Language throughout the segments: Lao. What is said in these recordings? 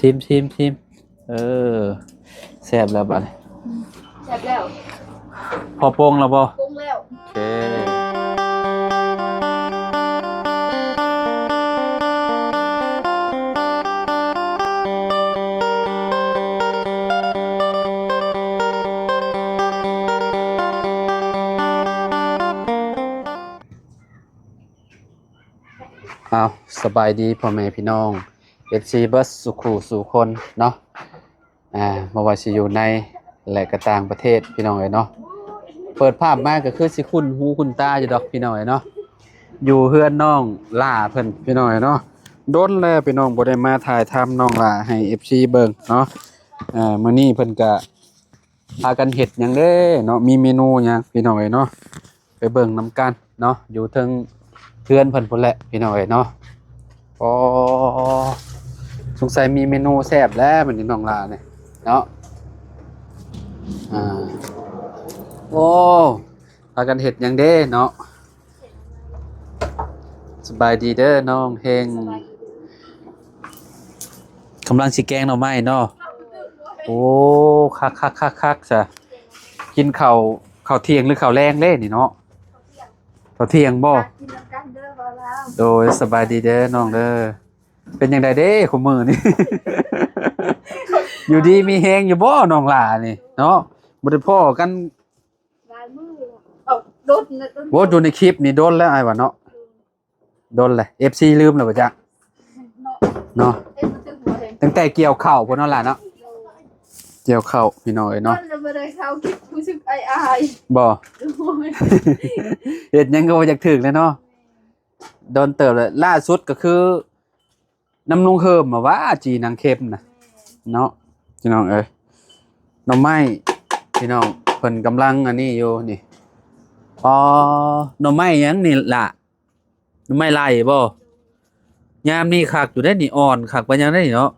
ຊິມ ຊິມ ຊິມ. ເອີ ແຊບແລ້ວບາດນີ້. ແຊບແລ້ວ. ພໍປົງແລ້ວບໍ່? ປົງແລ້ວ. ໂອເຄ. ອ້າວ ສະບາຍດີພໍ່ແມ່ພີ່ນ້ອງ ເອັຟຊີ ເບິດສູ່ຄູ່ສູ່ຄົນເນາະ. ອ່າ ບໍ່ວ່າຊິຢູ່ໃນ ແລະ ກໍຕ່າງປະເທດ ພີ່ນ້ອງເອີຍເນາະ. ເປີດພາບມາກໍຄືຊິຄຸ້ນຫູຄຸ້ນຕາຢູ່ດອກ ພີ່ນ້ອງເອີຍເນາະ. ຢູ່ເຮືອນນ້ອງຫຼ້າເພິ່ນ ພີ່ນ້ອງເອີຍເນາະ. ດົນແລ້ວ ພີ່ນ້ອງ ບໍ່ໄດ້ມາຖ່າຍທຳນ້ອງຫຼ້າໃຫ້ ເອັຟຊີ ເບິ່ງເນາະ. ອ່າ ມື້ນີ້ເພິ່ນກະ ພາກັນເຮັດຫຍັງເດ້ເນາະ ມີເມນູຫຍັງ ພີ່ນ້ອງເອີຍເນາະ. ໄປເບິ່ງນຳກັນເນາະ ຢູ່ເທິງເຮືອນເພິ່ນພຸ້ນແຫຼະ ພີ່ນ້ອງເອີຍເນາະ. ອໍ ສົງໄສມີເມນູແຊບແລ້ວມື້ນີ້ນ້ອງຫຼ້ານີ້ເນາະ. ອ່າ ໂອ້ ພາກັນເຮັດຫຍັງເດ້ເນາະ. ສະບາຍດີເດີນ້ອງເຮັງ. ສະບາຍດີ. ກຳລັງຊິແກງໜໍ່ໄມ້ເນາະ. ໂອ້ ຄັກໆໆໆ ຊະ. ກິນເຂົ້າ ເຂົ້າທ່ຽງ ຫຼື ເຂົ້າແລງເດ້ນີ້ເນາະ? ເຂົ້າທ່ຽງບໍ່? ກິນນຳກັນເດີບ່າວລາວ. ໂດຍ ສະບາຍດີເດີນ້ອງເດີ. ເປັນຈັ່ງໃດເດ້ຄູ່ມື້ນີ້? ຢູ່ດີມີແຮງຢູ່ບໍ່ນ້ອງຫຼ້ານີ້ເນາະ? ບໍ່ໄດ້ພໍ້ກັນຫຼາຍມື້ແລ້ວ. ເອົ້າ ດົນນະ ດົນ. ໂອ້ ຢູ່ໃນຄລິບນີ້ດົນແລ້ວອ້າຍວ່າເນາະ. ດົນແຫຼະ ເອັຟຊີ ລືມແລ້ວບໍ່ຈັກເນາະ ເນາະ. ເຮັດບໍ່ຖືກຫົວເລີຍ ຕັ້ງແຕ່ກ່ຽວເຂົ້າພຸ້ນເນາະຫຼ້າເນາະ. ກ່ຽວເຂົ້າ ພີ່ນ້ອງເອີຍເນາະ. ມັນບໍ່ໄດ້ເຂົ້າ ຮູ້ສຶກອາຍໆ ບໍ່? ໂອ້ຍ ເຮັດຫຍັງກໍບໍ່ຢາກຖືກແຫຼະເນາະ. ດົນເຕີບແລ້ວ ລ່າສຸດກໍຄື ນຳລຸງເຮີມມາວ່າ ຈີໜັງເຂັມນະເນາະ ພີ່ນ້ອງເອີຍ. ໜໍ່ໄມ້ ພີ່ນ້ອງ ເພິ່ນກຳລັງອັນນີ້ຢູ່ນີ້. ອໍ ໜໍ່ໄມ້ຫຍັງນີ້ລະ? ໜໍ່ໄມ້ໄລ່ບໍ່? ຍາມນີ້ຄັກຢູ່ເດ້ນີ້ ອ່ອນຄັກປານຫຍັງເດ້ນີ້ເນາະ.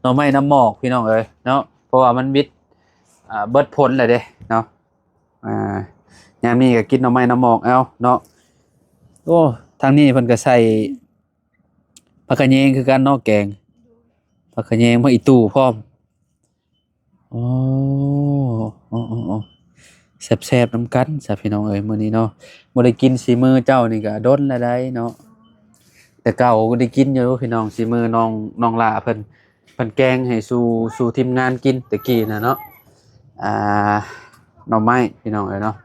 ໜໍ່ໄມ້ນ້ຳໝອກ ພີ່ນ້ອງເອີຍເນາະ ເພາະວ່າມັນບິດ ອ່າ ເບິດຜົນແລ້ວເດ້ເນາະ. ອ່າ ຍາມນີ້ກໍກິນໜໍ່ໄມ້ນ້ຳໝອກເອົາເນາະ. ໂອ້ ທາງນີ້ເພິ່ນກໍໃສ່ ຜັກຂະແຍງຄືກັນເນາະ ແກງຜັກຂະແຍງ ຜັກອີ່ຕູ້ພ້ອມ. ໂອ້ ໂອ້ ໂອ້ ໂອ້ ແຊບໆນຳກັນຊະ ພີ່ນ້ອງເອີຍ ມື້ນີ້ເນາະ. ບໍ່ໄດ້ກິນສີມືເຈົ້ານີ້ກະດົນລະໄດ໋ເນາະ. ແຕ່ເກົ່າກໍໄດ້ກິນຢູ່ພີ່ນ້ອງ ສີມືນ້ອງ ນ້ອງຫຼ້າເພິ່ນ ເພິ່ນແກງໃຫ້ສູ່ ສູ່ທີມງານກິນແຕ່ກີ້ນະເນາະ. ອ່າ ໜໍ່ໄມ້ ພີ່ນ້ອງເອີຍເນາະ.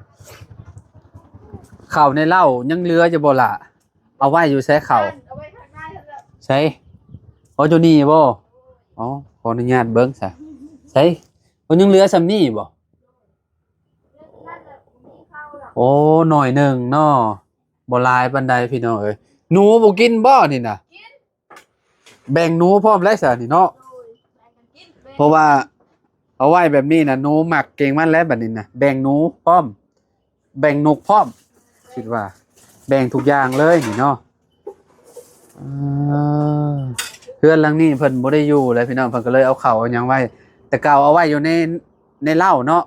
ເຂົ້າໃນເລົ້າຍັງເຫຼືອຢູ່ບໍ່ລະ? ເອົາໄວ້ຢູ່ໃສເຂົ້າ? ເອົາໄວ້ຂ້າງໃນຫັ້ນແຫຼະ. ໃສ? ເອົາຢູ່ນີ້ບໍ່? ອໍ ຂໍອະນຸຍາດເບິ່ງຊະ. ໃສ? ມັນຍັງເຫຼືອສ່ຳນີ້ບໍ່? ໂອ້ ໜ້ອຍໜຶ່ງເນາະ ບໍ່ຫຼາຍປານໃດພີ່ນ້ອງເອີຍ. ໜູບໍ່ກິນບໍ່ນີ້ນະ? ກິນ. ແບ່ງໜູພ້ອມແລ້ວຊະນີ້ເນາະ. ໂດຍ ແບ່ງກັນກິນ ເພາະວ່າເອົາໄວ້ແບບນີ້ນະ ໜູມັກເກັ່ງມັນແລ້ວບັດນີ້ນະ. ແບ່ງໜູພ້ອມ ແບ່ງນົກພ້ອມ ຄິດວ່າແບ່ງທຸກຢ່າງເລີຍນີ້ເນາະ. ເອີ ເຮືອນຫຼັງນີ້ເພິ່ນບໍ່ໄດ້ຢູ່ແລ້ວພີ່ນ້ອງ ເພິ່ນກໍເລີຍເອົາເຂົ້າເອົາຫຍັງໄວ້ ແຕ່ເກົ່າເອົາໄວ້ຢູ່ໃນ ໃນເລົ້າເນາະ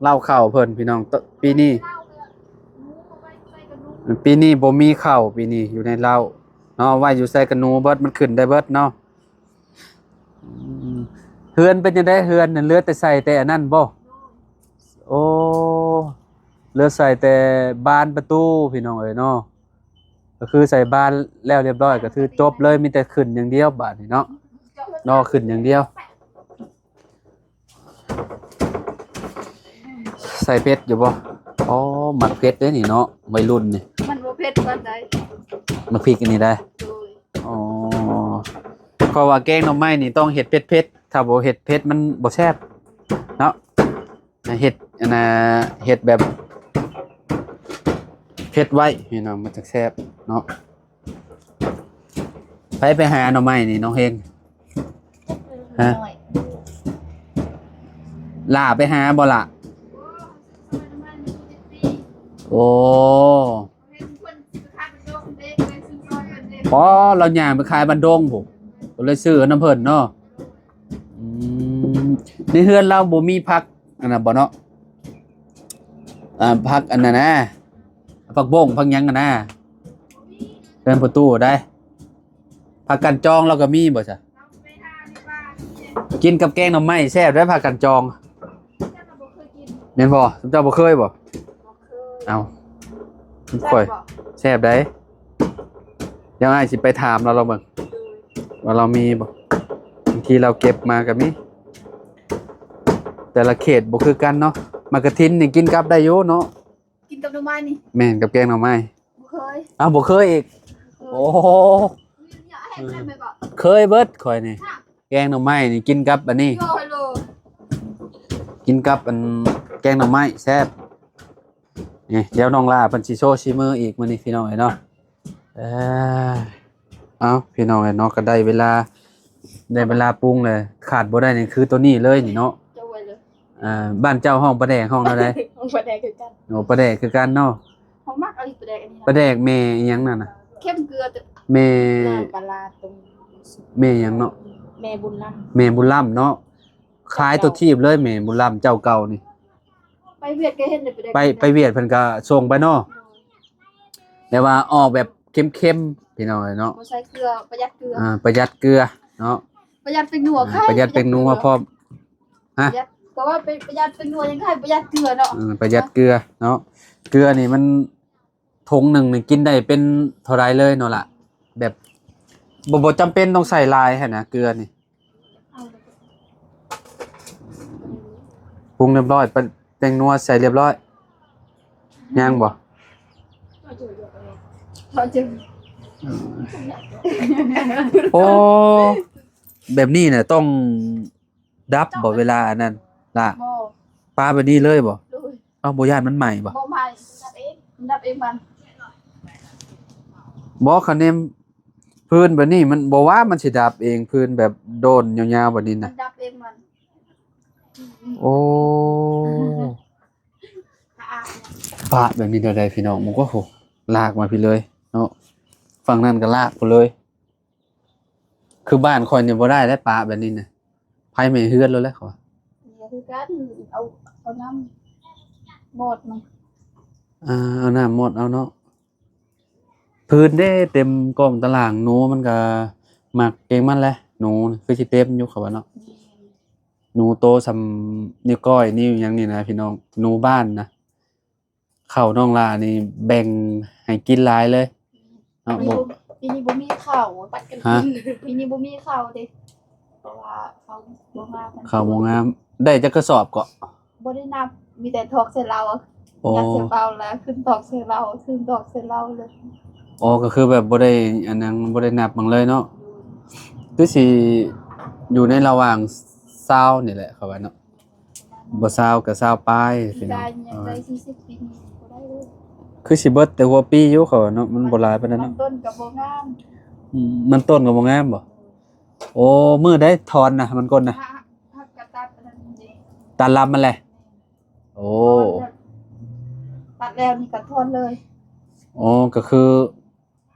ເລົ້າເຂົ້າເພິ່ນພີ່ນ້ອງ. ປີນີ້ ປີນີ້ບໍ່ມີເຂົ້າ ປີນີ້ຢູ່ໃນເລົ້າເນາະ ໄວ້ຢູ່ໃສ່ກະໜູເບິດ ມັນຂຶ້ນໄດ້ເບິດເນາະ. ອືມ ເຮືອນເປັນຈັ່ງໃດ? ເຮືອນນັ້ນເຫຼືອແຕ່ໃສ່ແຕ່ອັນນັ້ນບໍ່? ໂອ້ ເຫຼືອໃສ່ແຕ່ບານປະຕູພີ່ນ້ອງເອີຍເນາະ. ກໍຄືໃສ່ບານແລ້ວລຽບຮ້ອຍ ກໍຄືຈົບເລີຍ ມີແຕ່ຂຶ້ນຢ່າງດຽວບາດນີ້ເນາະ ລໍຂຶ້ນຢ່າງດຽວ. ໃສ່ເຜັດຢູ່ບໍ່? ອໍ ມັກເຜັດເດ້ນີ້ເນາະ ໄວລຸ້ນນີ້. ມັນບໍ່ເຜັດປານໃດ ໝາກພິກອັນນີ້ໄດ໋. ໂດຍ. ອໍ ເພາະວ່າແກງໜໍ່ໄມ້ນີ້ຕ້ອງເຮັດເຜັດໆ ຖ້າບໍ່ເຮັດເຜັດມັນບໍ່ແຊບເນາະ. ເຮັດ ອັນນ່າ ເຮັດແບບເຜັດໄວ້ພີ່ນ້ອງ ມັນຈັ່ງແຊບເນາະ. ໃຜໄປຫາໜໍ່ໄມ້ນີ້ ນ້ອງເຮງ? ຮະ? ຫຼ້າໄປຫາບໍ່ລະ? ໂອ້ ອໍ ລາວຍ່າງໄປຂາຍບ້ານດົງພຸ້ນ ກໍເລີຍຊື້ນຳເພິ່ນເນາະ. ອືມ ໃນເຮືອນລາວບໍ່ມີຜັກອັນນັ້ນບໍ່ເນາະ? ອ່າ ຜັກອັນນັ້ນນະ ຜັກບົ້ງ ຜັກຫຍັງຫັ້ນນະ ເຮືອນພໍ່ຕູ້ໄດ໋. ຜັກກັນຈອງລາວກໍມີບໍ່ຊະ? ລາວໄປຫາໃນປ່ ກິນກັບແກງໜໍ່ໄມ້ແຊບເດ້ ພາກັນຈອງ. ແມ່ນບໍ່? ເຈົ້າບໍ່ເຄີຍບໍ່? ເອົ້າ ຂ້ອຍ ແຊບບໍ່? ແຊບໃດ໋. ດຽວອ້າຍຊິໄປຖາມລາວລອງເບິ່ງ ວ່າລາວມີບໍ່. ບາງທີລາວເກັບມາກໍມີ. ແຕ່ລະເຂດບໍ່ຄືກັນເນາະ. ໝາກກະທິນນີ້ກິນກັບໄດ້ຢູ່ເນາະ. ກິນກັບໜໍ່ໄມ້ນີ້? ແມ່ນ, ກັບແກງໜໍ່ໄມ້. ບໍ່ເຄີຍ. ອ້າວ ບໍ່ເຄີຍອີກ. ບໍ່ເຄີຍ. ໂອ້ ເຄີຍເບິດຂ້ອຍນີ້. ແກງໜໍ່ໄມ້ນີ້ກິນກັບອັນນີ້ ກິນກັບອັນແກງໜໍ່ໄມ້ແຊບ. ນີ້ ດຽວນ້ອງຫຼ້າເພິ່ນຊິໂຊສີມືອີກມື້ນີ້ ພີ່ນ້ອງເອີຍເນາະ. ເອີ ເອົ້າ ພີ່ນ້ອງເອີຍເນາະ, ກໍໄດ້ເວລາ ໄດ້ເວລາປຸງແລ້ວ. ຂາດບໍ່ໄດ້ນີ້ຄືໂຕນີ້ເລີຍນີ້ເນາະ. ເຈົ້າໄວ້ເລີຍ. ອ່າ ບ້ານເຈົ້າຮ້ອງປາແດກ ຮ້ອງແນວໃດ? ຮ້ອງປາແດກຄືກັນ. ໂອ້ ປາແດກຄືກັນເນາະ. ເຮົາມັກອີ່ຫຼີປາແດກອັນນີ້ນະ. ປາແດກແມ່ອີ່ຫຍັງນັ້ນນະ? ເຄັມເກືອ. ແມ່ ນ້ຳປາຫຼ້າຕົ້ມ. ແມ່ຫຍັງເນາະ? ແມ່ບຸນລຳ. ແມ່ບຸນລຳເນາະ. ຂາຍທົ່ວທີບເລີຍ ແມ່ບຸນລຳເຈົ້າເກົ່ານີ້. ໄປຫວຽດກໍເຫັນເດ້ ໄປ ໄປຫວຽດເພິ່ນກໍສົ່ງໄປເນາະ. ແຕ່ວ່າອອກແບບເຄັມໆ ພີ່ນ້ອງເອີຍເນາະ. ບໍ່ໃສ່ເກືອ ປະຢັດເກືອ. ອ່າ ປະຢັດເກືອເນາະ. ປະຢັດແປ້ງນົວ. ອ່າ ປະຢັດແປ້ງນົວພ້ອມ. ຮະ? ປະຢັດ ກໍວ່າໄປປະຢັດແປ້ງນົວ ຍັງໃຫ້ປະຢັດເກືອເນາະ. ເອີ ປະຢັດເກືອເນາະ. ເກືອນີ້ມັນ ຖົງໜຶ່ງນີ້ກິນໄດ້ເປັນເທົ່າໃດເລີຍເນາະລະ? ແບບ ບໍ່ ບໍ່ຈຳເປັນຕ້ອງໃສ່ຫຼາຍຫັ້ນນະ ເກືອນີ້. ປຸງລຽບຮ້ອຍ ປະ ແປ້ງນົວໃສ່ລຽບຮ້ອຍ. ຍັງບໍ່? ໂອ້ ແບບນີ້ນະຕ້ອງດັບບໍ່ ເວລາອັນນັ້ນລະ? ບໍ່. ປາແບບນີ້ເລີຍບໍ່? ໂດຍ. ເອົ້າ ບໍ່ຢ້ານມັນໄໝ້ບໍ່? ບໍ່ໄໝ້. ດັບເອງ ດັບເອງມັນ. ບໍ່ ຄັນແນມພື້ນແບບນີ້ມັນບໍ່ວ່າມັນຊິດັບເອງ, ພື້ນແບບໂດນຍາວໆແບບນີ້ນະ ມັນດັບເອງມັນ. ໂອ້ ປະແບບນີ້ແນວໃດພີ່ນ້ອງ? ມັນກໍ ໂຫ ລາກມາພີ້ເລີຍເນາະ, ຝັ່ງນັ້ນກໍລາກພຸ້ນເລີຍ. ຄືບ້ານຂ້ອຍນີ້ບໍ່ໄດ້ແລ້ວ ປະແບບນີ້ນະ ໄຟໄໝ້ເຮືອນໂລດແລ້ວເຂົາວ່າ. ນີ້ຄືກັນ ເອົາ ເອົານ້ຳໝົດມັນ. ອ່າ ເອົານ້ຳໝົດເອົາເນາະ. ພື້ນເດ້ເຕັມກ້ອງຕາລ່າງ, ໜູມັນກໍມັກເອງມັນແຫຼະ, ໜູຄືຊິເຕັມຢູ່ເຂົາວ່າເນາະ. ແມ່ນ. ໜູໂຕສ່ຳນິ້ວກ້ອຍ ນິ້ວຫຍັງນີ້ນະພີ່ນ້ອງ, ໜູບ້ານນະ. ເຂົ້ານ້ອງຫຼ້ານີ້ແບ່ງໃຫ້ກິນຫຼາຍເລີຍເນາະ. ປີນີ້ບໍ່ ບໍ່ ປີນີ້ບໍ່ມີເຂົ້າ ປັດກັນກິນ. ຮະ? ປີນີ້ບໍ່ມີເຂົ້າເດ້ ເພາະວ່າເຂົ້າບໍ່ງາມ. ເຂົ້າບໍ່ງາມ. ໄດ້ຈັກກະສອບເກາະ? ບໍ່ໄດ້ນັບ ມີແຕ່ຖອກໃສ່ເລົາ ໂອ້ ຍັດໃສ່ເປົາ ແລ້ວຂຶ້ນຖອກໃສ່ເລົາ ຂຶ້ນຖອກໃສ່ເລົາເລີຍ. ອໍ ກໍຄືແບບບໍ່ໄດ້ອັນນັ້ນ ບໍ່ໄດ້ນັບຫຍັງເລີຍເນາະ. ໂດຍ. ຄືຊິຢູ່ໃນລະຫວ່າງຊາວນີ້ແຫຼະ ເຂົາວ່າເນາະ. ບໍ່ຊາວກໍຊາວປາຍ ປີກາຍຍັງໄດ້ສີ່ສິບ ປີນີ້ບໍ່ໄດ້ເລີຍ. ຄືຊິເບິດແຕ່ຫົວປີຢູ່ ເຂົາວ່າເນາະ, ມັນບໍ່ຫຼາຍປານໃດເນາະ. ມັນຕົ້ນກໍບໍ່ງາມ. ອືມ ມັນຕົ້ນກໍບໍ່ງາມບໍ່? ໂອ້ ມື້ໃດຖອນນະ ມັນກົ້ນນະ? ຫາ ຫາກໍຕັດອັນນັ້ນເດ້ ຕັດລຳມັນແຫຼະ. ໂອ້ ຕັດແລ້ວນີ້ກໍຖອນເລີຍ. ອໍ ກໍຄື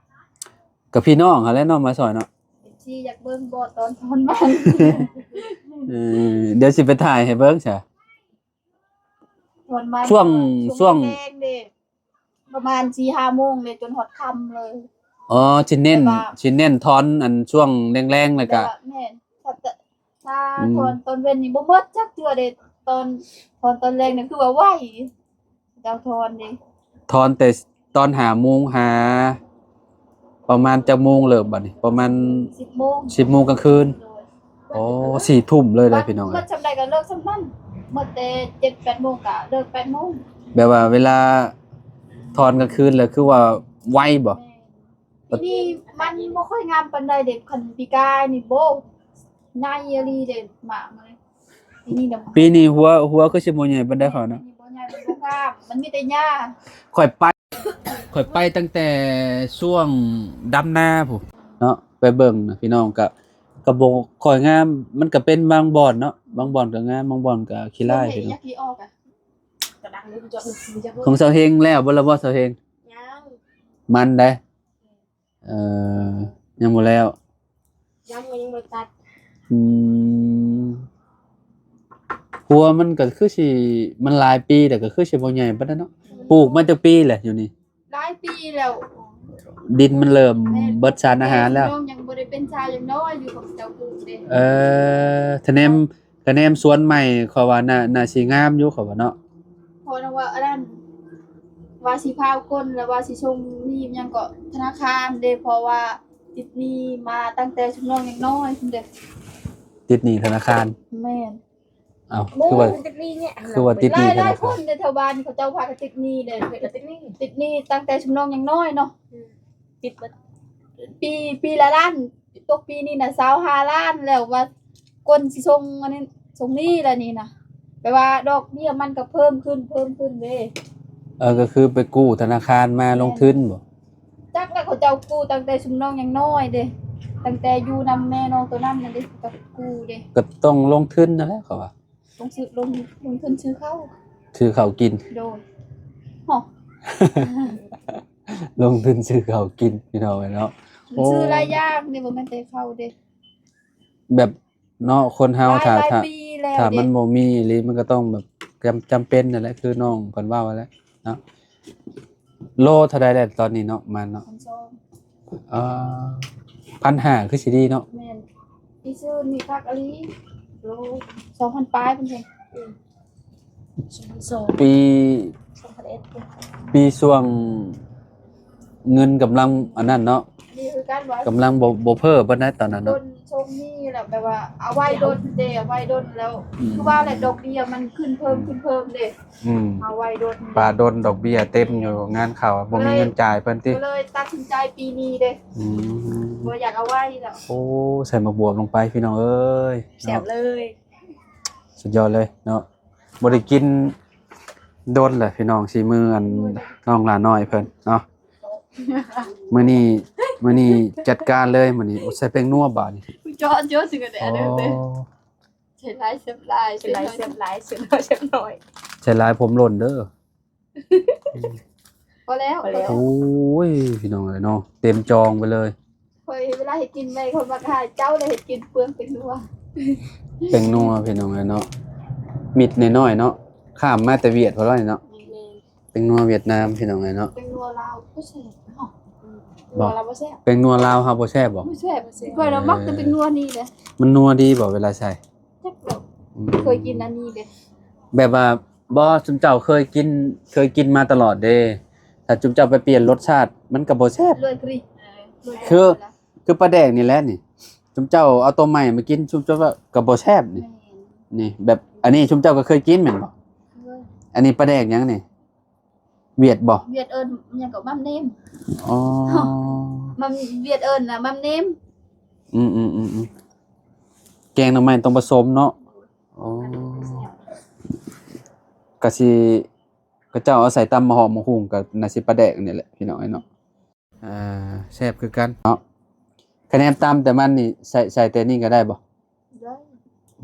ກໍພີ່ນ້ອງຫັ້ນແຫຼະເນາະ ມາຊ່ອຍເນາະ. ເອັຟຊີ ຢາກເບິ່ງບໍ່ຕອນຖອນມັນ? ເອີ ດຽວຊິໄປຖ່າຍໃຫ້ເບິ່ງຊະ. ຖອນມັນ ຊ່ວງ ຊ່ວງ ຊ່ວງແລງເດ້ ປະມານສີ່ຫ້າໂມງເດ້ ຈົນຮອດຄ່ຳເລີຍ. ອໍ ຊິເນັ້ນ ແຕ່ວ່າ ຊິເນັ້ນຖອນອັນຊ່ວງແລງໆ ແລ້ວກະ ແມ່ນ ຖ້າ ຖ້າ ອືມ ຖອນຕອນເວັນນີ້ບໍ່ໝົດຈັກເທື່ອເດ້. ຕອນ ຖອນຕອນແລງນີ້ຄືວ່າໄວ ເຈົ້າຖອນເດ້ ຖອນແຕ່ຕອນຫ້າໂມງຫາປະມານຈັກໂມງເລີ່ມບັດນີ້? ປະມານສິບໂມງ ສິບໂມງກາງຄືນ. ໂດຍ. ອໍ ສີ່ທຸ່ມເລີຍເດ້ພີ່ນ້ອງເອີຍ. ໝົດຊ່ຳໃດກໍເລີກຊ່ຳນັ້ນ ໝົດແຕ່ເຈັດແປດໂມງກໍເລີກແປດໂມງ. ແບບວ່າເວລາຖອນກາງຄືນແລ້ວຄືວ່າໄວບໍ່? ແມ່ນ. ປີນີ້ມັນບໍ່ຄ່ອຍງາມປານໃດເດ້. ຄັນປີກາຍນີ້ ໂອ້ ໃຫຍ່ອີ່ຫຼີເດ້ ໝາກມັນ. ປີນີ້ນະ ປີນີ້ຫົວ ຫົວຄືຊິບໍ່ໃຫຍ່ປານໃດເຂົາເນາະ. ປີນີ້ບໍ່ໃຫຍ່ ມັນບໍ່ງາມ ມັນມີແຕ່ຫຍ້າ. ຂ້ອຍໄປ ຂ້ອຍໄປຕັ້ງແຕ່ຊ່ວງດຳນາພຸ້ນເນາະ ໄປເບິ່ງນະພີ່ນ້ອງ ກະ ກະບໍ່ຄ່ອຍງາມ. ມັນກະເປັນບາງບ່ອນເນາະ ບາງບ່ອນກະງາມ ບາງບ່ອນກະຂີ້ຮ້າຍພີ່ນ້ອງ. ຂອງສາວເຮງແລ້ວບໍ່ລະບໍ່ ສາວເຮງ? ຍັງ. ມັນໃດ? ເອີ ຍັງບໍ່ແລ້ວ. ຍັງ ຍັງບໍ່ໄດ້ຕັດ. ອືມ ຫົວມັນກໍຄືຊິ ມັນຫຼາຍປີແລ້ວ ກໍຄືຊິບໍ່ໃຫຍ່ປານໃດເນາະ. ອືມ ປູກມາຈັກປີແລ້ວຢູ່ນີ້? ຫຼາຍປີແລ້ວ. ດິນມັນເລີ່ມ ແມ່ນ ເບິດສານອາຫານແລ້ວ. ຍັງບໍ່ໄດ້ ເປັນຊາວຍັງນ້ອຍຢູ່ຂອງເຈົ້າປູກເດ້. ເອີ ທະແນມ ກະແນມສວນໃໝ່ ຂ້ອຍວ່າໜ້າ ໜ້າຊິງາມຢູ່ ຂ້ອຍວ່າເນາະ. ເພາະວ່າອັນນັ້ນ ວ່າຊິພາກົນ ແລ້ວວ່າຊິສົ່ງໜີ້ຫຍັງເກາະ ທະນາຄານເດ້ ເພາະວ່າຕິດໜີ້ມາຕັ້ງແຕ່ຊຸມນ້ອງຍັງນ້ອຍພຸ້ນເດ້. ຕິດໜີ້ທະນາຄານ? ແມ່ນ. ເອົ້າ ໂອ້ ຄືວ່າ ຕິດໜີ້ເນຍ ຄືວ່າຕິດໜີ້ທະນາຄານ. ຫຼາຍໆຄົນໃນແຖວບ້ານເຂົາເຈົ້າພາກັນຕິດໜີ້ເດ້. ຕິດໜີ້ ຕິດໜີ້ຕັ້ງແຕ່ຊຸມນ້ອງຍັງນ້ອຍເນາະ. ອືມ ຕິດເບິດ ປີ ປີລະລ້ານ ຕົກປີນີ້ນະ ຊາວຫ້າລ້ານ ແລ້ວວ່າກົນຊິສົ່ງອັນນີ້ ສົ່ງໜີ້ລະນີ້ນະ ແປວ່າດອກເບ້ຍມັນກໍເພີ່ມຂຶ້ນ ເພີ່ມຂຶ້ນເດ້. ເອີ ກໍຄືໄປກູ້ທະນາຄານມາ ແມ່ນ ລົງທຶນບໍ? ຈັກແລ້ວ ເຂົາເຈົ້າກູ້ຕັ້ງແຕ່ຊຸມນ້ອງຍັງນ້ອຍເດ້ ຕັ້ງແຕ່ຢູ່ນຳແມ່ນ້ອງໂຕນັ້ນນະເດ້ ກໍກູ້ເດ້. ກໍຕ້ອງລົງທຶນນັ້ນແຫຼະ ເຂົາວ່າ ລົງຊື້ ລົງ ລົງທຶນຊື້ເຂົ້າ ຊື້ເຂົ້າກິນ. ໂດຍ ເນາະ ລົງທຶນຊື້ເຂົ້າກິນ ພີ່ນ້ອງເອີຍເນາະ. ມັນຊື້ ໂອ້ ຫຼາຍຢ່າງເດ້ ບໍ່ແມ່ນແຕ່ເຂົ້າເດ້ ແບບ ເນາະ ຄົນເຮົາ ຫຼາຍ ຖ້າ ຫຼາຍ ຖ້າ ປີແລ້ວ ຖ້າ ເດ້ ມັນບໍ່ມີອີ່ຫຼີ ມັນກໍຕ້ອງແບບ ຈຳ ຈຳເປັນນັ້ນແຫຼະ ຄືນ້ອງເພິ່ນເວົ້າຫັ້ນແຫຼະເນາະ. ໂລເທົ່າໃດແລ້ວຕອນນີ້ເນາະ ມັນເນາະ? ພັນສອງ. ເອີ ພັນຫ້າ ຄືຊິດີເນາະ. ແມ່ນ ທີ່ຊື້ນີ້ຄັກອີ່ຫຼີ ໂລສອງພັນປາຍເພິ່ນເຫັນ. ອືມ ສອງພັນສອງ ປີ ສອງພັນເອັດ ປີຊ່ວງເງິນກຳລັງອັນນັ້ນເນາະ ດີຄືກັນບໍ່? ກຳລັງບໍ່ ບໍ່ເພີ່ມປານໃດຕອນນັ້ນເນາະ. ດົນຊ່ວງນີ້ແຫຼະ ແບບວ່າເອົາໄວ້ດົນເດ້ ເອົາໄວ້ດົນແລ້ວ ອືມ ຄືວ່າແຫຼະ ດອກເບ້ຍມັນຂຶ້ນເພີ່ມ ອືມ ຂຶ້ນເພີ່ມເດ້. ອືມ ເອົາໄວ້ດົນ ປາດົນ ດອກເບ້ຍເຕັມຢູ່ ແມ່ນ ງານເຂົ້າ ບໍ່ມີເງິນຈ່າຍເພິ່ນຕິ ກໍເລີຍຕັດສິນໃຈປີນີ້ເດ້. ອືມ ບໍ່ຢາກເອົາໄວ້ແລ້ວ. ໂອ້ ໃສ່ໝາກບວບລົງໄປ ພີ່ນ້ອງເອີຍ ແຊບເລີຍ ເນາະ ສຸດຍອດເລີຍເນາະ. ບໍ່ໄດ້ກິນດົນແຫຼະພີ່ນ້ອງ ສີມືອັນ ໂອ້ຍ ນ້ອງຫຼ້ານ້ອຍເພິ່ນເນາະ. ມື້ນີ້ ມື້ນີ້ຈັດການເລີຍ ມື້ນີ້ ໂອ້ ໃສ່ແປ້ງນົວບາດນີ້ ຈອດ ຈອດຊິກະແດ ອໍ ເດີ ໃສ່ຫຼາຍແຊບຫຼາຍ ໃສ່ຫຼາຍແຊບຫຼາຍ ໃສ່ໜ້ອຍແຊບໜ້ອຍ ໃສ່ຫຼາຍຜົມຫຼົ່ນເດີ. ພໍແລ້ວ ພໍແລ້ວ ໂອ້ຍ ພີ່ນ້ອງເອີຍເນາະ ເຕັມຈອງໄປເລີຍ. ຂ້ອຍເວລາເຮັດກິນໄວ້ ຂ້ອຍມັກຫາເຈົ້າແຫຼະເຮັດກິນເປືອງແປ້ງນົວ ແປ້ງນົວ ພີ່ນ້ອງເອີຍເນາະ. ມິດນ້ອຍໆເນາະ ຂ້າມມາແຕ່ຫວຽດພຸ້ນເນາະ. ແມ່ນ ແປ້ງນົວຫວຽດນາມ ພີ່ນ້ອງເອີຍເນາະ. ແປ້ງນົວລາວບໍ່ແຊບເນາະ ແປ້ງນົວລາວບໍ່ແຊບ ແປ້ງນົວລາວເຮົາບໍ່ແຊບບໍ? ບໍ່ແຊບ ຂ້ອຍນະມັກແຕ່ແປ້ງນົວນີ້ແຫຼະ. ມັນນົວດີບໍເວລາໃສ່? ຈັກແລ້ວ ອືມ ເຄີຍກິນອັນນີ້ເດ້ ແບບວ່າ ບໍ່ ຊຸມເຈົ້າເຄີຍກິນ ເຄີຍກິນມາຕະຫຼອດເດ້ ຖ້າຊຸມເຈົ້າໄປປ່ຽນລົດຊາດ ມັນກໍບໍ່ແຊບ. ເລີຍກະດິ ເອີ ເລີຍ ຄື ຄືປາແດກນີ້ແຫຼະນີ້ ຊຸມເຈົ້າເອົາໂຕໃໝ່ມາກິນ ຊຸມເຈົ້າວ່າກໍບໍ່ແຊບນີ້. ແມ່ນ ນີ້ ແບບ ອັນນີ້ຊຸມເຈົ້າກໍເຄີຍກິນແມ່ນບໍ່? ເຄີຍ. ອັນນີ້ປາແດກຫຍັງນີ້? ຫວຽດບໍ່? ຫວຽດເອີ້ນຫຍັງກໍໝໍ້າເນມ. ອໍ ໝໍ້າ ຫວຽດເອີ້ນນະໝໍ້າເນມ. ອືມໆໆໆ ແກງໜໍ່ໄມ້ຕ້ອງປະສົມເນາະ. ໂອ້ ກະຊິ ເຂົາເຈົ້າເອົາໃສ່ຕຳໝາກຫອມໝາກຫຸ່ງ ກໍໜ້າຊິປາແດກນີ້ແຫຼະ ພີ່ນ້ອງເອີຍເນາະ. ອ່າ ແຊບຄືກັນເນາະ. ຄະແນນຕຳແຕ່ມັນນີ້ ໃສ່ ໃສ່ແຕ່ນີ້ກໍໄດ້ບໍ່? ໄດ້.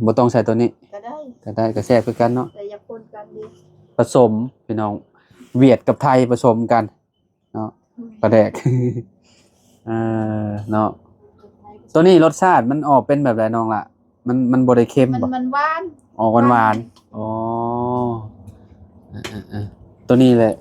ບໍ່ຕ້ອງໃສ່ໂຕນີ້? ກໍໄດ້ ກໍໄດ້ ກໍແຊບຄືກັນເນາະ. ແຕ່ຢ່າປົນກັນເດ້ ປະສົມ ພີ່ນ້ອງ ຫວຽດກັບໄທປະສົມກັນ ເນາະ ອືມ ປາແດກ ເອີ ເນາະ. ໂຕນີ້ລົດຊາດມັນອອກເປັນແບບໃດນ້ອງລະ? ມັນ ມັນບໍ່ໄດ້ເຄັມບໍ່? ມັນຫວານ. ອອກຫວານໆ. ຫວານ. ອໍ ເອີໆໆ ໂຕນີ້ແຫຼະ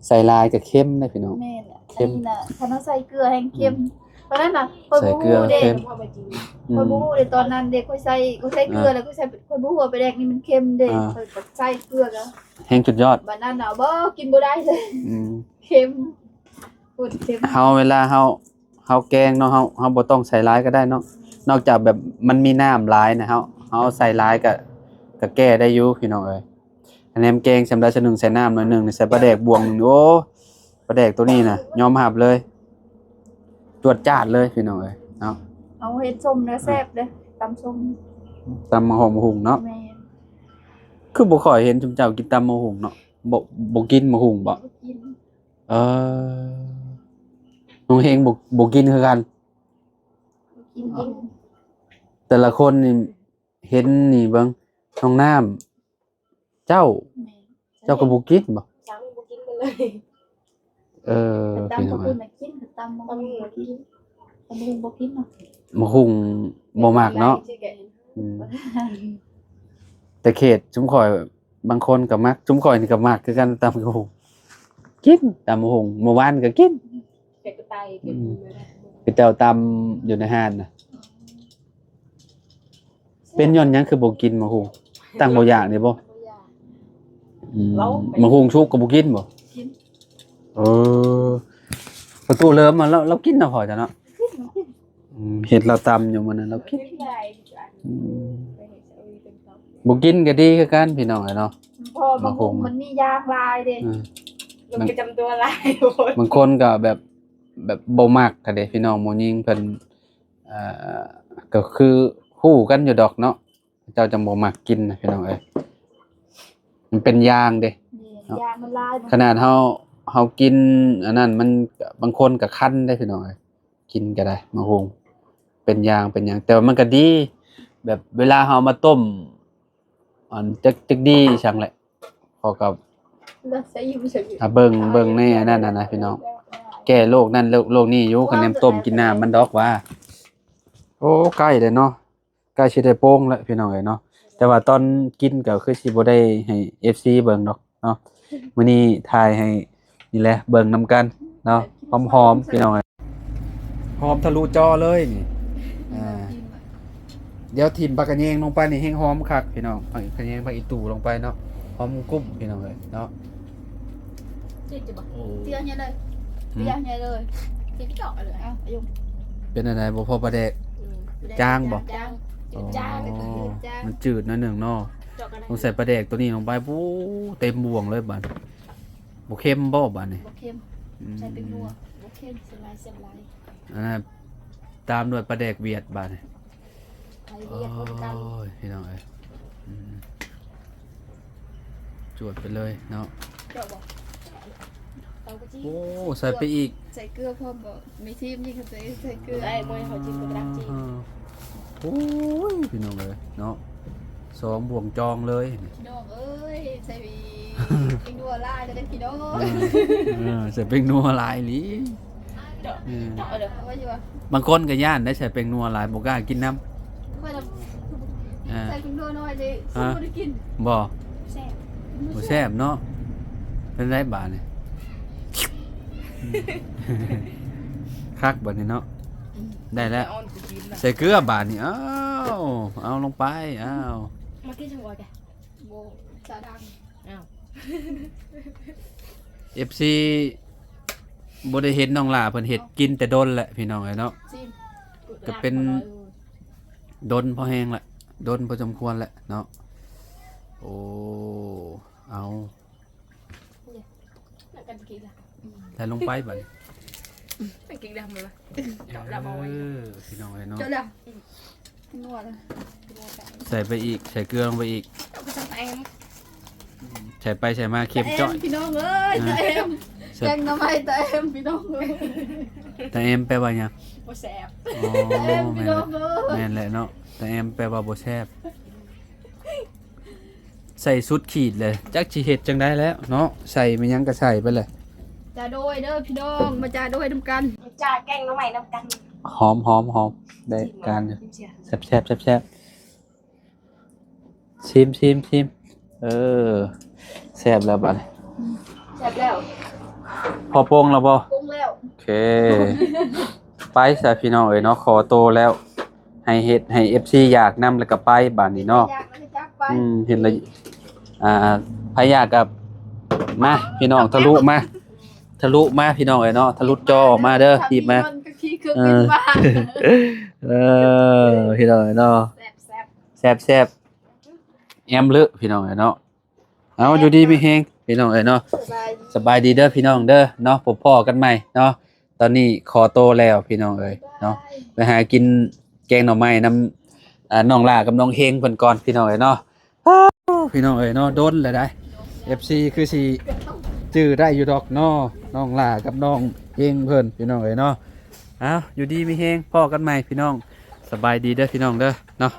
ໃສ່ຫຼາຍກໍເຄັມເດ້ພີ່ນ້ອງ. ແມ່ນແຫຼະ ເຄັມ. ອັນນີ້ນະ ຄັນເຮົາໃສ່ເກືອແຮ່ງເຄັມ. ອືມ ຕອນນັ້ນນະ ຂ້ອຍບໍ່ຮູ້ເດ້ ອືມ ຂ້ອຍບໍ່ຮູ້ເດ້ຕອນນັ້ນເດ້ ຂ້ອຍໃສ່ ຂ້ອຍໃສ່ເກືອ ອ່າ ແລ້ວຂ້ອຍໃສ່ ຂ້ອຍບໍ່ຮູ້ວ່າປາແດກນີ້ມັນເຄັມເດ້. ອ່າ ຂ້ອຍກໍໃສ່ເກືອແລ້ວ ແຮ່ງສຸດຍອດ. ບາດນັ້ນນະ ບໍ່ ກິນບໍ່ໄດ້ເລີຍ. ອືມ ເຄັມ ໂຄດເຄັມ. ເຮົາ ເວລາເຮົາ ເຮົາແກງເນາະ ເຮົາ ເຮົາບໍ່ຕ້ອງໃສ່ຫຼາຍກໍໄດ້ເນາະ. ນອກຈາກແບບມັນມີນ້ຳຫຼາຍນະ ເຮົາ ເຮົາໃສ່ຫຼາຍກໍ ກໍແກ້ໄດ້ຢູ່ພີ່ນ້ອງເອີຍ. ອັນແນມແກງສ່ຳໃດສ່ຳໜຶ່ງ ໃສ່ນ້ຳໜ້ອຍໜຶ່ງ ໃສ່ປາແດກບ່ວງໜຶ່ງ ໂອ້ ປາແດກໂຕນີ້ນະ ຍອມຮັບເລີຍ ຈວດຈາດເລີຍພີ່ນ້ອງເອີຍເນາະ. ເອົາເຮັດສົ້ມເດີ ແຊບເດີ ຕຳສົ້ມ ຕຳໝາກຫອມໝາກຫຸ່ງເນາະ. ແມ່ນ. ຄືບໍ່ຄ່ອຍເຫັນຊຸມເຈົ້າກິນຕຳໝາກຫຸ່ງເນາະ. ບໍ່ ບໍ່ກິນໝາກຫຸ່ງບໍ? ບໍ່ກິນ. ເອີ ນ້ອງເຮງບໍ່ ບໍ່ກິນຄືກັນ. ບໍ່ກິນ. ແຕ່ລະຄົນນີ້ເຫັນນີ້ເບິ່ງ ນ້ອງນ້ຳ ເຈົ້າ ແມ່ນ ເຈົ້າກໍບໍ່ກິນບໍ? ເຈົ້າບໍ່ກິນເລີຍ. ເອີ ຕຳບັກຫຸ່ງນະກິນ ຕຳບັກຫຸ່ງບໍ່ກິນ ຕຳບັກຫຸ່ງບໍ່ກິນເນາະ. ບັກຫຸ່ງບໍ່ມັກເນາະ. ອືມ ແຕ່ເຂດຊຸມຂ້ອຍບາງຄົນກໍມັກ ຊຸມຂ້ອຍນີ້ກໍມັກຄືກັນ ຕຳບັກຫຸ່ງ ກິນ ຕຳບັກຫຸ່ງ ມື້ວານກໍກິນ. ອືມ. ຄືເຈົ້າຕຳຢູ່ໃນຮ້ານນະ. ເປັນຍ້ອນຫຍັງຄືບໍ່ກິນໝາກຫຸ່ງ? ຕັ້ງບໍ່ຢາກນີ້ບໍ່? ບໍ່ຢາກ. ອືມ ເຮົາໄປ ໝາກຫຸ່ງສຸກກໍບໍ່ກິນບໍ່? ກິນ. ເອີ ປະຕູເລີມມາ ລາວ ລາວກິນເນາະພໍ່ເຈົ້າເນາະ? ກິນ ກິນ. ອືມ ເຫັນລາວຕຳຢູ່ມື້ນັ້ນລາວກິນ. ກິນຫຼາຍ. ອືມ ບໍ່ກິນກໍດີຄືກັນພີ່ນ້ອງເອີຍເນາະ. ເພາະໝາກຫຸ່ງມັນມີຢາງຫຼາຍເດ້. ອືມ ໂລກປະຈຳຕົວຫຼາຍ. ບາງຄົນກໍແບບ ແບບບໍ່ມັກຫັ້ນເດ້ພີ່ນ້ອງ ໝູຍິງເພິ່ນ ເອີ ກໍຄືຮູ້ກັນຢູ່ດອກເນາະ ເຂົາເຈົ້າຈັ່ງບໍ່ມັກກິນນະພີ່ນ້ອງເອີຍ. ມັນເປັນຢາງເດ້. ແມ່ນ ເນາະ ຢາງມັນຫຼາຍ. ຂະໜາດເຮົາ ເຮົາກິນອັນນັ້ນ ມັນ ບາງຄົນກໍຄັນເດ້ພີ່ນ້ອງເອີຍ ກິນກໍໄດ້ໝາກຫຸ່ງ ເປັນຢາງເປັນຫຍັງ. ແຕ່ວ່າມັນກໍດີ ແບບເວລາເຮົາເອົາມາຕົ້ມ ອັນ ຈັກ ຈັກດີອີ່ຫຍັງແຫຼະ ເຂົາກໍ ລະໃສ່ຢູ່ ໃສ່ຢູ່ ອ່າ ເບິ່ງ ເບິ່ງໃນອັນນັ້ນນະພີ່ນ້ອງ ແກ້ໂລກນັ້ນໂລກ ໂລກນີ້ຢູ່. ຄັນແມ່ນຕົ້ມກິນນ້ຳມັນດອກວ່າ. ໂອ້ ໃກ້ແລ້ວເນາະ ໃກ້ຊິໄດ້ໂປ່ງແລ້ວພີ່ນ້ອງເອີຍເນາະ. ແຕ່ວ່າຕອນກິນກໍຄືຊິບໍ່ໄດ້ໃຫ້ເອັຟຊີເບິ່ງດອກເນາະ. ມື້ນີ້ຖ່າຍໃຫ້ ນີ້ແຫຼະ ເບິ່ງນຳກັນເນາະ ຫອມໆ ພີ່ນ້ອງເອີຍ ຫອມທະລຸຈໍເລີຍນີ້. ອ່າ ດຽວຖິ້ມຜັກຂະແຍງລົງໄປນີ້ແຮງຫອມຄັກພີ່ນ້ອງ ຜັກຂະແຍງ ຜັກອີ່ຕູ່ລົງໄປເນາະ ຫອມກຸ້ມພີ່ນ້ອງເອີຍເນາະ. ຈິດຢູ່ບໍ່? ໂອ້ ເຕຍໃຫຍ່ເລີຍ ຫືມ ເຕຍໃຫຍ່ເລີຍ ເຕຍເຈາະເລີຍ. ເອົາ ເອົາຢູ່ ເປັນອັນໃດ ບໍ່ພໍປາແດກ? ອືມ ຈາງບໍ່? ຈາງ ອໍ ຈາງ ມັນຈືດໜ້ອຍໜຶ່ງເນາະ. ເຈາະກັນ ຕ້ອງໃສ່ປາແດກຕົວນີ້ລົງໄປ ໂອ້ ເຕັມບ່ວງເລີຍບາດ. ບໍ່ເຄັມບໍ່ບາດນີ້? ບໍ່ເຄັມ. ອືມ ໃສ່ແປ້ງນົວ ບໍ່ເຄັມ ແຊບຫຼາຍ ແຊບຫຼາຍ. ອັນນັ້ນຕາມດ້ວຍປາແດກຫວຽດບາດນີ້. ໄປຫວຽດ ໂອ້ຍ ຄືກັນ ພີ່ນ້ອງເອີຍ. ອືມ ຈວດໄປເລີຍເນາະ. ເຈາະບໍ່? ເອົາກະຈິ ໂອ້ ໃສ່ໄປອີກ ໃສ່ເກືອພ້ອມບໍ່? ມີທີມຍິງເຂົາໃສ່ ໃສ່ເກືອ ໄອ້ມວຍເຮົາຈິງກໍໄດ້ຈິງ. ໂອ້ຍ ພີ່ນ້ອງເອີຍເນາະ ສອງບ່ວງຈອງເລີຍນີ້ ພີ່ນ້ອງເອີຍ. ໃສ່ແປ້ງນົວຫຼາຍເດີພີ່ນ້ອງ. ເອີ ເອີ ໃສ່ແປ້ງນົວຫຼາຍອີ່ຫຼີ. ເຈາະ ເອີ ເຈາະເດີ ເອົາໄວ້ຢູ່ວ່າ ບາງຄົນກໍຢ້ານໄດ້ໃສ່ແປ້ງນົວຫຼາຍ ບໍ່ກ້າກິນນຳ. ຂ້ອຍນຳ ອ່າ ໃສ່ແປ້ງນົວໜ້ອຍເດ້ ຮະ ບໍ່ໄດ້ກິນ ບໍ່ ແຊບ ບໍ່ແຊບເນາະ. ເປັນໄດບາດນີ້? ຄັກບາດນີ້ເນາະ. ອືມ ໄດ້ແລ້ວ ອ່ອນກໍກິນນະ ໃສ່ເກືອບາດນີ້. ອ້າວ ເອົາລົງໄປ ອ້າວ ມາກິນຊະບໍ່ແກ? ບໍ່ ສາດັງ. ອ້າວ ເອັຟຊີ ບໍ່ໄດ້ເຫັນນ້ອງຫຼ້າເພິ່ນເຮັດກິນແຕ່ດົນແຫຼະ ພີ່ນ້ອງເອີຍເນາະ. ຊິມ ກໍເປັນດົນພໍແຮງລະ ດົນພໍສົມຄວນແຫຼະເນາະ. ໂອ້ ເອົາ ໃສ່ລົງໄປບາດນີ້ ກິນດຳລະ ເຈາະດຳເອົາໄວ້ ເອີ ພີ່ນ້ອງເອີຍເນາະ. ເຈາະແລ້ວ ນົວລະ ໃສ່ໄປອີກ ໃສ່ເກືອລົງໄປອີກ ເຈົ້າກໍໃສ່ຕາແອມ ໃສ່ໄປໃສ່ມາເຄັມຈ້ອຍ ພີ່ນ້ອງເອີຍ. ຕາແອມ ແກງໜໍ່ໄມ້ຕາແອມ ພີ່ນ້ອງເອີຍ. ຕາແອມແປວ່າຫຍັງ? ບໍ່ແຊບ. ອໍ ຕາແອມ ພີ່ນ້ອງເອີຍ ແມ່ນແຫຼະເນາະ ຕາແອມແປວ່າບໍ່ແຊບ. ໃສ່ສຸດຂີດເລີຍ ຈັກຊິເຮັດຈັ່ງໃດແລ້ວເນາະ ໃສ່ແມ່ນຫຍັງກໍໃສ່ໄປແຫຼະ. ຈ້າໂດຍເດີພີ່ນ້ອງ ມາຈ້າໂດຍນຳກັນ ມາຈ້າແກງໜໍ່ໄມ້ນຳກັນ. ຫອມໆໆ ໄດ້ການຢູ່ ຊິມເບິ່ງ ຊິມເບິ່ງ ແຊບໆໆໆ. ຊິມໆໆ ເອີ ແຊບແລ້ວບາດນີ້ ອືມ ແຊບແລ້ວ. ພໍປຸງແລ້ວບໍ່? ປຸງແລ້ວ ໂອເຄ ໄປຊະພີ່ນ້ອງເອີຍເນາະ ຂໍໂຕແລ້ວ ໃຫ້ເຮັດໃຫ້ເອັຟຊີຢາກນຳ ແລ້ວກໍໄປບາດນີ້ເນາະ. ຢາກແລ້ວກໍຈັກໄປ ອືມ ເຫັນແລ້ວ ອ່າ ໃຜຢາກກໍມາພີ່ນ້ອງ ທະລຸມາ ທະລຸມາພີ່ນ້ອງເອີຍເນາະ ທະລຸຈໍອອກມາເດີ ທີບມາ ເອີ ເອີ ພີ່ນ້ອງເອີຍເນາະ. ແຊບໆ ແອມເລີພີ່ນ້ອງເອີຍເນາະ. ເອົາ ຢູ່ດີມີແຮງພີ່ນ້ອງເອີຍເນາະ ສະບາຍດີ ສະບາຍດີເດີພີ່ນ້ອງເດີເນາະ ພົບພໍ້ກັນໃໝ່ເນາະ. ຕອນນີ້ຂໍໂຕແລ້ວພີ່ນ້ອງເອີຍເນາະ ໄປຫາກິນແກງໜໍ່ໄມ້ນຳ ອ່າ ນ້ອງຫຼ້າກັບນ້ອງເຮງເພິ່ນກ່ອນພີ່ນ້ອງເອີຍເນາະ. ພີ່ນ້ອງເອີຍເນາະ ດົນແລ້ວໃດ ເອັຟຊີ ຄືຊິຈື່ໄດ້ຢູ່ດອກເນາະ ນ້ອງຫຼ້າກັບນ້ອງເຮງເພິ່ນພີ່ນ້ອງເອີຍເນາະ. ເອົາ ຢູ່ດີມີແຮງ ພໍ້ກັນໃໝ່ພີ່ນ້ອງ ສະບາຍດີເດີພີ່ນ້ອງເດີເນາະ.